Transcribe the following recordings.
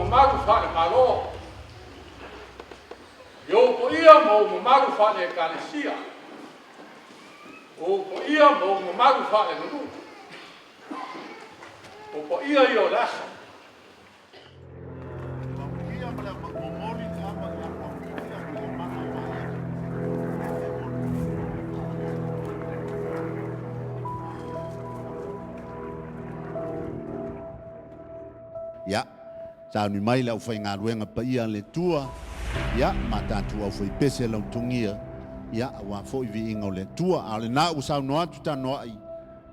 mamalu faale-Malo, i ou paia ma ou mamalu faale-Ekalesia, o ou paia ma ou mamalu faale-aganuu, o paia ia o le aso. Ia, sauni mai le aufaigaluega paia a le Atua, ia, ma tatou aufaipese lautogia, ia, aua foi viiga o le Atua. A o lena ua saunoa atu tanoai,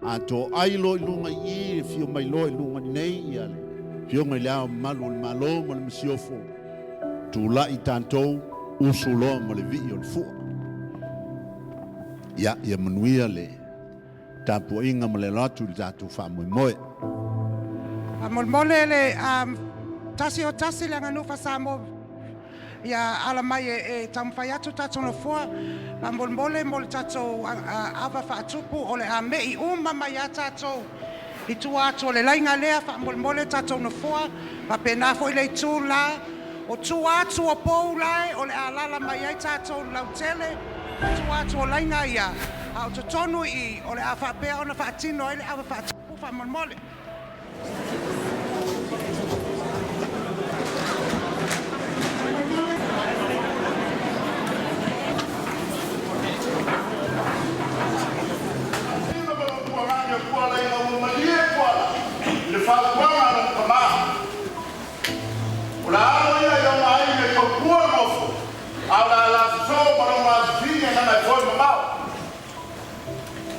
a toai loa i luga i i, e fio mai loa i luga nei, ia, le Afioga i le Ao Mamalu o le Malo ma le Masiofo, tulai tatou, usu loa ma le vii o le fua. Ia, ia manuia le tapuaiga ma le alo atu i le tatou faamoemoe. Faamolemole le tasi o tasi le aganuu faa-Samoa ia ala mai e taumafai atu tatou nofoa. Faamolemole mo le tatou ava faatupu o le a me'i uma mai lava tatou i tua atu o le laina lea. Faamolemole tatou nofoa, faapena foi le itu la o tua atu o pou lae o le a alaala mai ai tatou i le lautele i tua atu o laina ia, a o totonu i i o le a faapea ona faatino ai le ava faatupu. Faamolemole. O le a alo ia i ona aiga e tautua le nofo, a o le a alafofo ma lona afifine gagaifomamao.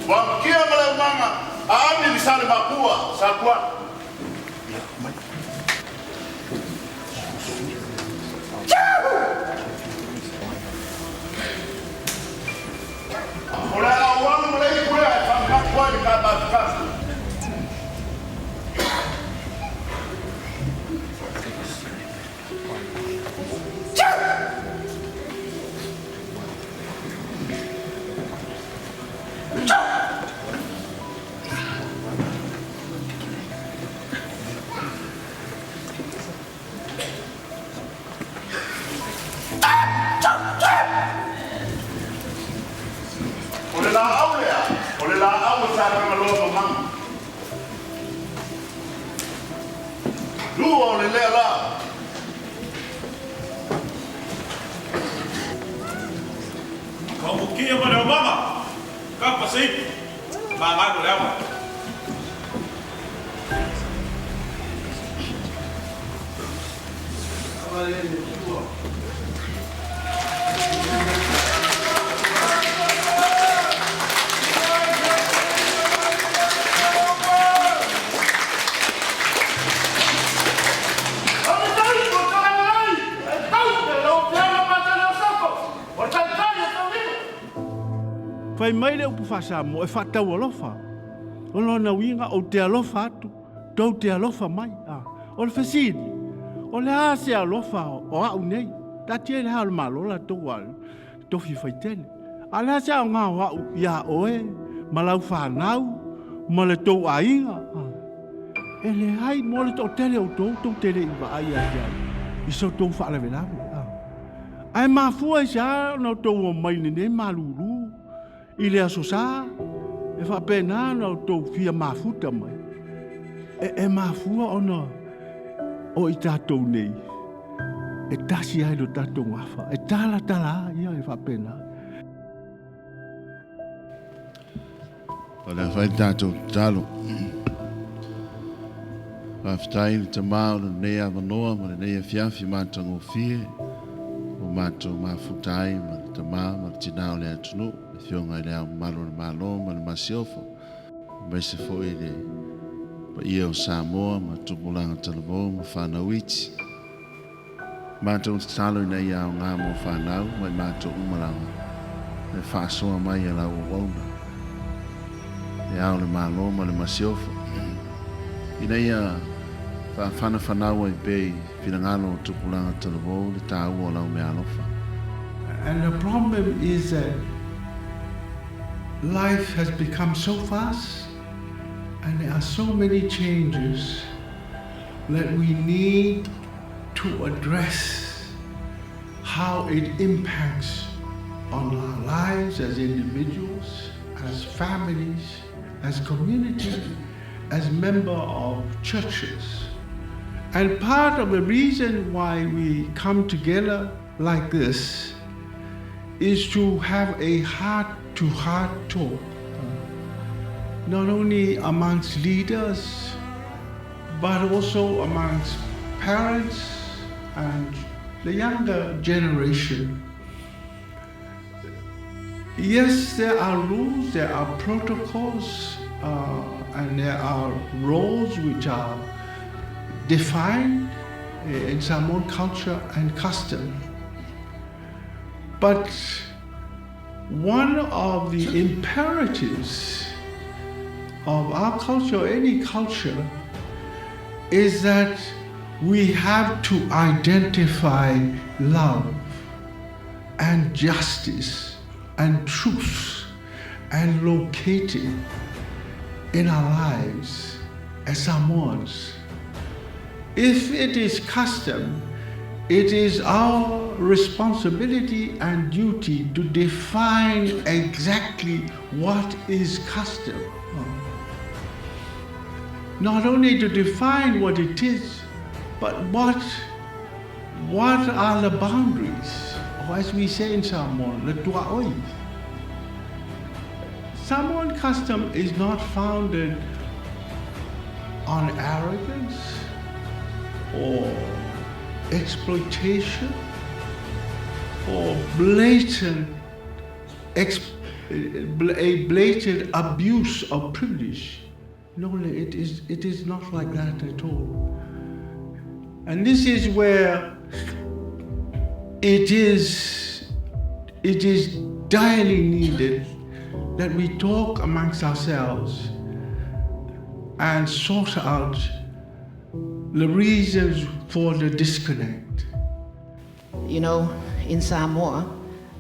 Ua amukia ma le aumaga a ami le Salemakua Satuala. O le a ou alu ma le ipu lea e faamanatu ai le ta mafutaga. O le laau lea, o le laau e faalagaloa mamaga. Lua o le lea la. Faamukia ma le aumaga, kapa se ipu, magalo le awa. Fai mai le upu faa-Samoa e faatau alofa. O lona uiga ou te alofa atu, tou te alofa mai. O le fesili, o le a se alofa o au nei? Taatia i le Ao o le Malo latou a tofi faitele. A o le a se aoga o au iā oe ma lau fanau ma le tou aiga? E leai, mo le toatele o outou, tou te le i vaai ia te au i so outou faalavelave. Ae mafua i se a ona outou omai i lenei malulu i le Aso Sa e faapena ona outou fia mafuta mai? E mafua ona o i tatou nei e tasi ai lo tatou gafa, e talatala ai ia e faapena. O le a fai le tatou tatalo. Faafetai i le Tama o lenei avanoa ma lenei afiafi matagofie ua matou mafuta ai ma le Tama ma le Tina o le atunuu, le Afioga i le Ao Mamalu o le Malo ma le Masiofo, aemaise foi le paia o Samoa ma tupulaga talavou ma fanau iti. Matou tatalo ina ia aoga mo fanau ma i matou uma lava e faasoa mai a lau auauna, le Ao o le Malo ma le Masiofo, ina ia faafanafanau ai pea i finagalo o tupulaga talavou le taua o lau meaalofa. And the problem is that life has become so fast and there are so many changes that we need to address how it impacts on our lives as individuals, as families, as community, as member of churches. And part of the reason why we come together like this is to have a heart-to-heart talk, not only amongst leaders, but also amongst parents and the younger generation. Yes, there are rules, there are protocols, and there are roles which are defined in Samoan culture and custom. But one of the imperatives of our culture, any culture, is that we have to identify love and justice and truth and locate it in our lives as Samoans. If it is custom, it is our responsibility and duty to define exactly what is custom. Not only to define what it is, but what are the boundaries? Or as we say in Samoan, the tuaoi. Samoan custom is not founded on arrogance or exploitation or a blatant abuse of privilege. No, it is not like that at all. And this is where it is direly needed that we talk amongst ourselves and sort out the reasons for the disconnect. You know, in Samoa,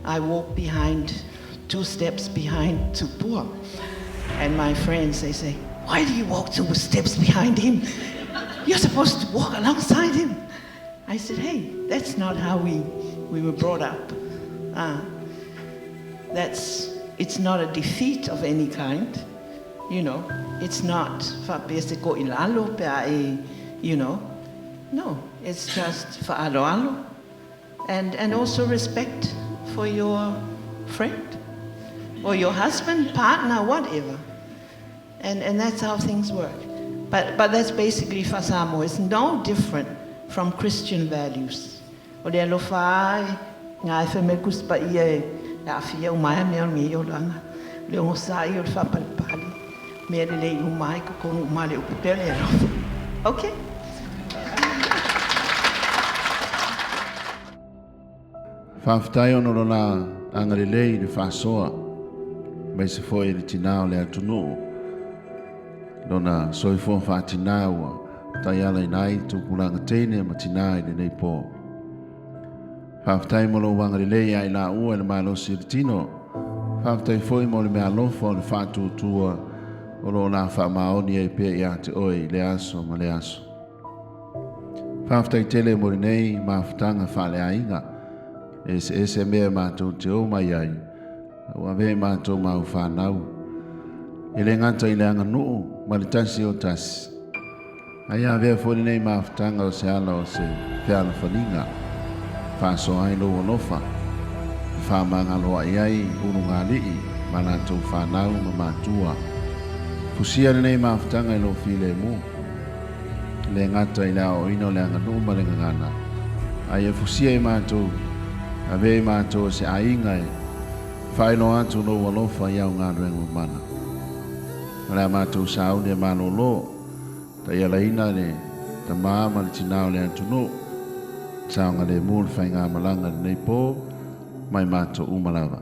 I walk behind, 2 steps behind Tupua. And my friends, they say, why do you walk 2 steps behind him? You're supposed to walk alongside him. I said, hey, that's not how we were brought up. It's not a defeat of any kind, you know. It's not, you know. No, it's just fa'aloalo. And also respect for your friend or your husband, partner, whatever. And that's how things work. But that's basically Fasamo. It's no different from Christian values. O le alofa ngai whemekus pa ia e awhia umaya mea o ngi o langa. Le ongo sa'i o le whapalipali. Mea le lei umai ko konu umale upupele alofa. Okay? Whawhitai ono rona angarelei le whasoa. Mai se foi le tinā o le atunuu. Lona soifua whaatinā ua tai ala inai tūpulanga teine ma tinā i le nei pō. Whawhitai mo lo wangarelei ai la ua le malosi le tino. Whawhitai foi mo le mea alofa o le whaatutua o lo la whaamaoni ai pea i ate oi le aso ma le aso. Whawhitai tele mo le nei mafutanga whaale ainga. E se ese mea mātou te o mai ai. Ua ve mātou mau whanau. E le ngata i le anga nuu, ma le tasi o tasi. Ai a vea fo nei mafutanga o se ala o se whiala whaninga. Whaso ai lo alofa. Wha mangaloa i ai uru ngā lii, ma lātou whanau ma mātua. Fusia nei mafutanga i lo file mu. Le ngata i le ao ina o le anga nuu ma le ngangana. Ai e fusia i mātou, a ve mātou se ainga e whailo atu no alofa i au ngā ruengu mana. Mara mātou sauni e malolo, ta ia laina le ta maama le tinao le atunu, saonga le mul whai ngā malanga le nei pō, mai mātou umalava.